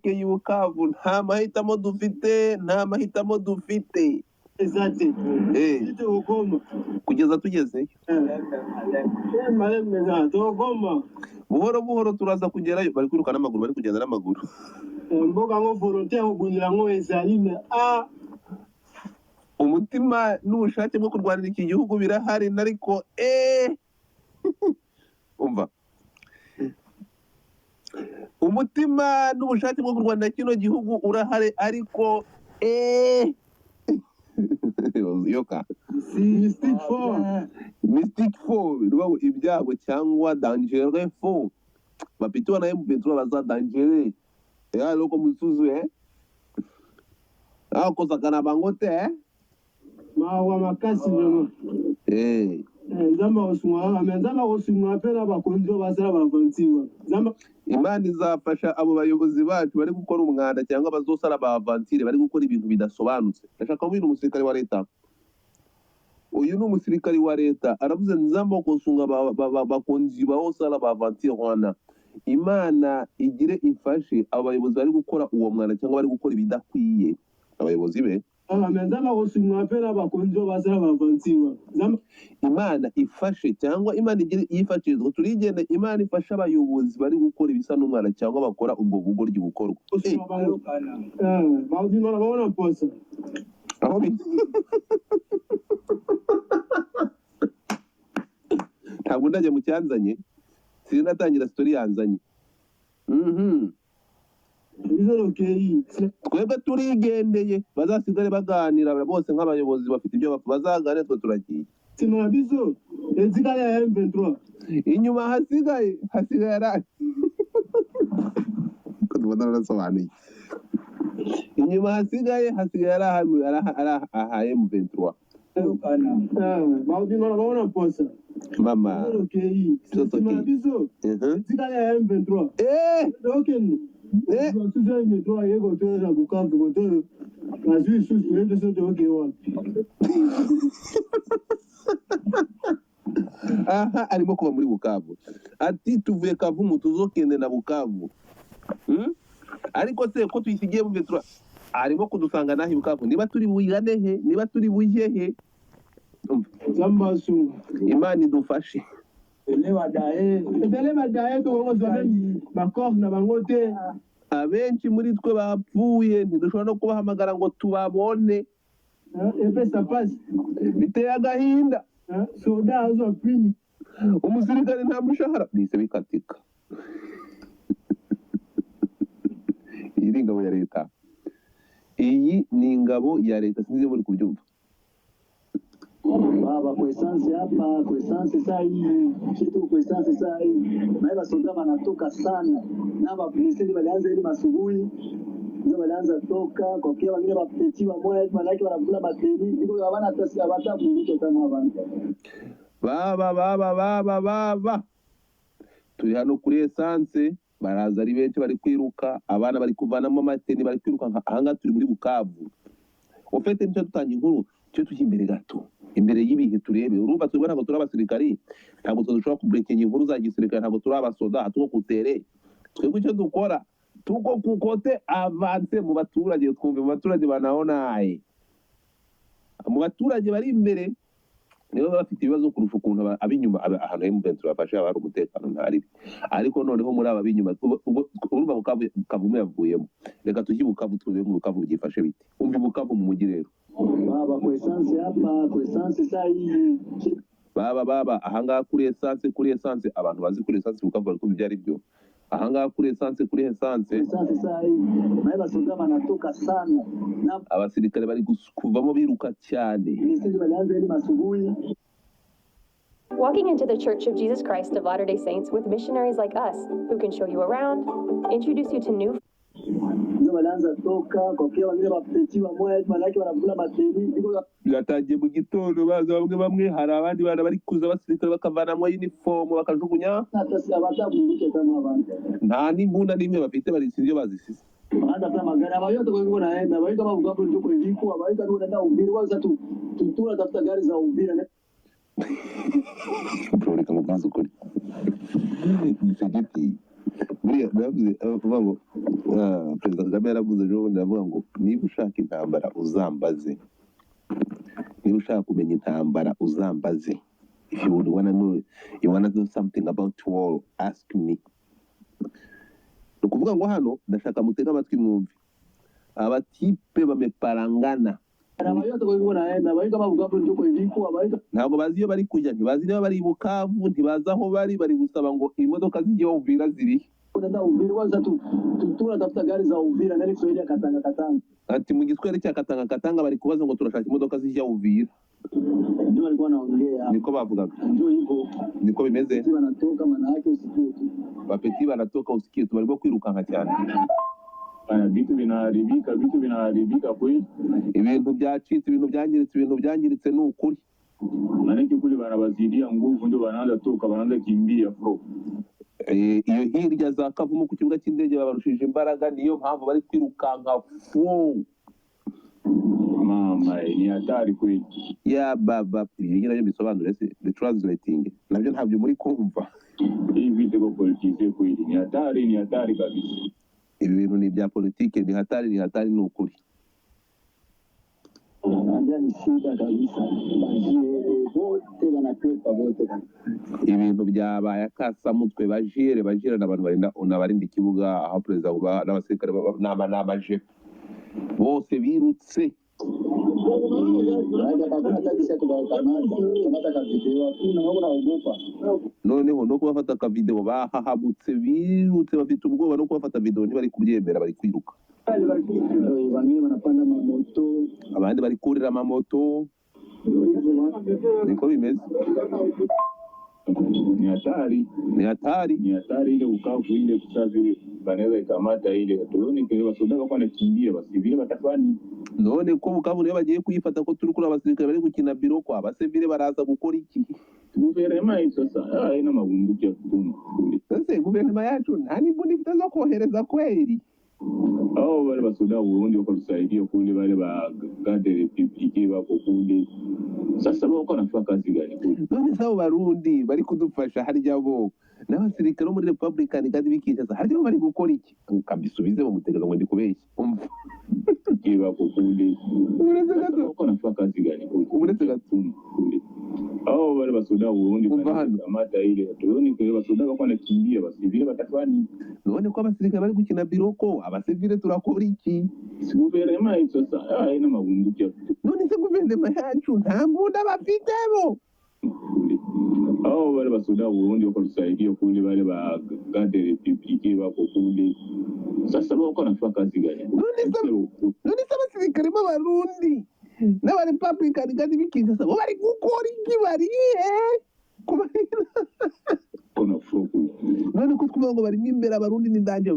Twerekeye i Bukavu, nta mahitamo dufite, nta mahitamo dufite. Eza te. Eh, Tokokoma. Kugeza tugezeyo. Malembe tokokoma. Buhoro buhoro turaza kugerayo. Bari kwiruka n'amaguru, bari kugenda n'amaguru. Mboka yango, volonté ya kobundela yango ezali, mais a Umutima n'ubushake bwo kurwanira iki gihugu birahari, ariko umva, umutima n'ubushake bwo kurwanira kino gihugu urahari, ariko yoka. Mystique fort. Mystique fort bivuga ngo ibyago cyangwa dangereux fort. Bapiti wana M23 baza dangereux ya eloko mosusu akosaka na bango te Mawa makasi vraiment. Nzambe akosunga kaka, mais Nzambe akosunga mpe na bakonzi oyo basala ba aventure wana. Nzambe Imana izafasha abo bayobozi bacu bari gukora umwanda cyangwa bazosara ba aventure, bari gukora ibintu bidasobanutse. Ndashaka kubwira umusirikare wa leta, uyu ni umusirikare wa leta, aravuze: "Nzambe akosunga bakonzi baosala ba aventure wana." Imana igire ifashe abo bayobozi bari gukora uwo mwanda cyangwa bari gukora ibidakwiye, abayobozi be. Kaka, mais Nzambe akosunga mpe na bakonzi oyo basala ba aventure wana. Nzambe Imana ifashe cyangwa Imana igire yifashirizwa turigende. Imana ifashe abayobozi bari gukora ibisa n'umwana cyangwa bakora ubwo bugoryi bukorwa. Akosunga bango, bakobima na bango na posa. Aho ntabwo ndajya mu cyanzanye, sinatangira story yanzanye. Biso tokei. Twebwe turigendeye, bazasigare baganira bose nk'abayobozi bafite ibyo bapfa, bazaganire, twe turagiye. Nsima na biso etikali ya M23. Inyuma hasigaye ari ko tubona narasobanuye, inyuma hasigaye ari aha M23. Bakobima na bango na posa. Mama. Biso tokei. Biso Nsima na tokei. biso etikali ya M23. Tokende. Basusu ya M23 aye kotoyo na Bukavu, kotoyo bazwi lisusu, toyebi biso toyoke wapi. Aha arimo kuva muri Bukavu, ati tuvuye Kavumu tuzokende na Bukavu. Ariko se ko tuyisigiye mu M23, arimo kudusanga naho i Bukavu, niba turi buyigane he, niba turi bujye he? Umva. Nzambe asunga. Imana idufashe. Ebele badaye, tokokozwa même ba corps na bango te. Abenshi muri twe bapfuye, ntidushobora no kubahamagara ngo tubabone. Epesa pasi. Biteye agahinda. Soda azwa prime. Umusirikare nta mushahara, bihise bikatika. Iyi ni ingabo ya leta, iyi ni ingabo ya leta, sinzi iyo muri kubyumva. Baba, kwa essence hapa, kwa essence saa hii, kitu kwa essence saa hii. Na basoda wanatoka sana. Na bapolisi walianza ile masubuhi. Ndio walianza toka kwa kia wengine bapeti wa moya, manake wanavula bateri. Iko hawana hata hawata bunduki kama hawana. Baba, baba, baba, baba, turi hano kuri essence, baraza ari benshi, bari kwiruka, abana bari kuvanamo amateni, bari kwiruka. Ahangaha turi muri Bukavu. Ufite nicyo dutanga inkuru cyo tujya imbere gato, imbere y'ibihe turebe. Urumva, twebwe ntabwo turi abasirikari, ntabwo twe dushobora kuburekinga inkuru za gisirikare, ntabwo turi abasoda tuko kutere. Twebwe icyo dukora, tuko kukote avance mu baturage, twumve mu baturage banaonaye, mu baturage bari imbere nibo baba bafite ibibazo kurusha ukuntu ab'inyuma ahantu M23 bafashe haba hari umutekano ntaribi. Ariko noneho muri aba b'inyuma urumva Bukavu, Kavumu yavuyemo, reka tujye i Bukavu turebe mu Bukavu byifashe bite. Umva i Bukavu mu mujyi rero. Baba, kwa essence hapa, kwa essence saa hii. Baba, baba, ahangaha kuri essence, kuri essence, abantu bazi kuri essence Bukavu bari kumva ibyo ari byo. Ahangaha kuri essence, kuri essence. Essence saa hii. Na basoda wanatoka sana. Na Abasirikare bari kuvamo biruka cyane. polisi walianza ile masubuhi. Walking into the Church of Jesus Christ of Latter day Saints with missionaries like us who can show you around, introduce you to new Ndio walianza toka kwa kia wengine bapeti wa moya, manake wanavula bateri. Iko Byatangiye mu gitondo baza bamwe bamwe, hari abandi bana bari kuza, abasirikare bakavanamo uniform bakajugunya. Hata hawata bunduki kama hawana. Nta n'imbunda n'imwe bafite, bari sinzi iyo bazisize. Wanaanza kama magari abayo hata kwa hivyo naenda abayo kama Bukavu ndio kwa hivyo abayo kama unaenda Uvira kwanza tu tutura tafuta gari za Uvira. Bro, reka nkubwize ukuri, Tshisekedi Buriya navuze avuga ngo Perezida Kagame yaravuze ejo bundi, aravuga ngo niba ushaka intambara uzambaze, niba ushaka kumenya intambara uzambaze. If you would wanna know, you wanna know something about war, ask me. Ni ukuvuga ngo hano ndashaka mutege amatwi mwumve abatipe bameparangana. Abayo tuko naenda, abayo kama Bukavu ndio kwa iko abayo. Ntabwo bazi iyo bari kujya, ntibazi niba bari i Bukavu, ntibazi aho bari. Bari gusaba ngo imodoka zijye Uvira zirihe? Unaenda Uvira kwanza tu tunatafuta gari za Uvira na Kiswahili ya Katanga Katanga. Ati mu Giswahili cya Katanga Katanga bari kubaza ngo turashaka imodoka zijya Uvira. Ndio walikuwa wanaongea. Niko bavugaga. Ndio hivyo. Niko bimeze. Sisi wanatoka maana yake usikie tu. Bapeti baratoka usikie tu, barimo kwirukanka cyane. Haya, vitu vinaharibika, vitu vinaharibika kweli. Ibintu byacitse, ibintu byangiritse, ibintu byangiritse ni ukuri. Maanake kule wanawazidia nguvu, ndio wanaanza toka, wanaanza kimbia fro. Iyo hirya za Kavumu ku kibuga cy'indege babarushije imbaraga, niyo mpamvu bari kwirukanka fu. Mama, ni hatari kweli. Ya baba, ibi nabyo bisobanure se, the translating nabyo ntabyo muri kumva. Hii vita iko politisé kweli, ni hatari, ni hatari kabisa. Ibi bintu ni ibya politike, ni hatari, ni hatari ni ukuri. Naambia ni shida kabisa. Bajie wote wanakwepa wote kabisa. Ibintu byabaye akasamutwe. Bajire, bajire n'abantu barinda, n'abarinda ikibuga aho perezida n'abasirikare n'amaje bose birutse. Maana hakuna hata kisha kuwakamata, kamata ka video, hakuna wako naogopa. Noneho no kubafata akavideo bahahabutse, birutse, bafite ubwoba, no kubafata video ntibari kubyemera, bari kwiruka. Wengine wanapanda mamoto. Abandi bari kurira amamoto. Ndio hivyo. Niko bimeze. Ni hatari. Ni hatari. Ni hatari ile Bukavu ile kusaa vile wanaweza ikamata ile. Tuone kile wasoda wako wanakimbia basi vile watafani. None ko Bukavu niyo bagiye kuyifata, ko turi kuri abasirikare bari gukina biro, kwa abasivile baraza gukora iki? Guverinoma hii sasa haina mabunduki ya kutuma kule. Ese guverinoma yacu nta n'imbunda ifite zo kohereza kweri? Hao wale basoda wa Burundi wako tusaidia kule, wale ba garde républicaine wako kule. Sasa wako wanafanya kazi gani kule? None se abo Barundi bari kudufasha, harya bo n'abasirikare bo muri Republican kandi b'Kinshasa, harya bo bari gukora iki? Ukabisubize bamutegeza ngo ndi kubeshya, umva. Wako kule. Uretse Sasa gato. wako wanafanya kazi gani kule? Uretse gato. Kutuma kule. Hao wale basoda wa Burundi Umva hano. kamata ile. Tuone kile basoda wako wanakimbia basi vile watafani. None ko abasirikare bari gukina biroko, abasivile turakora iki? Si guverinoma hii sasa haina mabunduki ya kutuma None se guverinoma yacu nta mbunda bafitemo? kule. Hao wale basoda wa Burundi wako tusaidia kule, wale ba garde républicaine wako kule. Sasa wako wanafanya kazi gani kule? None se abasirikare b'Abarundi n'aba Republican kandi b'Kinshasa bo bari gukora iki? Barihe? Kuba Kona fro kule. None ko twumva ngo barimo imbere Abarundi n'indanje.